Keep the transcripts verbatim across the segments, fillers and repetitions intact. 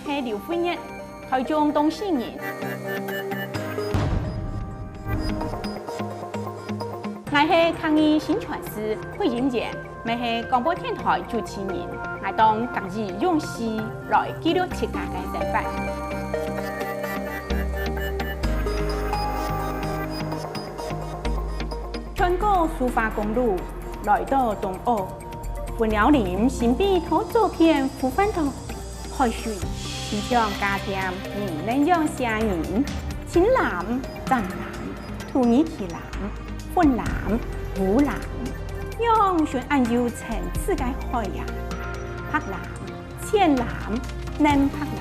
係劉惠月，臺中東勢人。𠊎係客語宣傳師惠英姐，乜係廣播電臺主持人。𠊎當客語用詩來記錄自家个生活。穿過蘇花公路，來到東澳， 分鳥林神祕到左片呼喚到海水，親像家店人恁樣寫人，青藍、湛藍、土耳其藍、粉藍、烏藍，仰脣恁有層次个海洋，白藍、淺藍、乳白藍、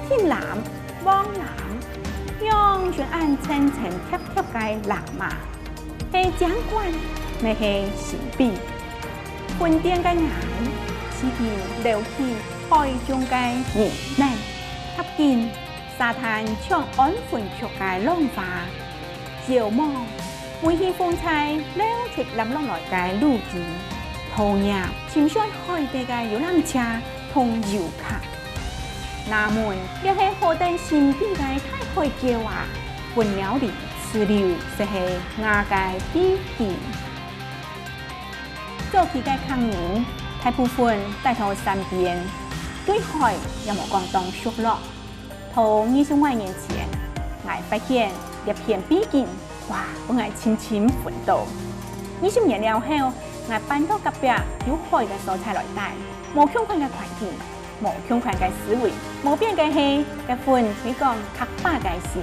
深藍、黃藍，仰脣恁層層疊疊个藍啊！ 係景觀，乜係神祕。分店个𠊎，自家溜去海中个人呢，踏進沙灘像安魂曲个浪花，搖晃，每起風吹溜出淋落來个露珠，陶醉深睡海底个遊覽車同遊客。 那麼，這係何等神祕个大海鳥啊！分鳥林之旅，就係𠊎个祕境。早期个客人，大部分戴到山邊，對海也無講當熟絡。到二十外年前，𠊎發現這片祕境，哇，分𠊎深深分著。二十年了後，𠊎搬到隔壁有海个所在來戴，無共款个環境， 無共款个思維，無變个係該份你講客話个心。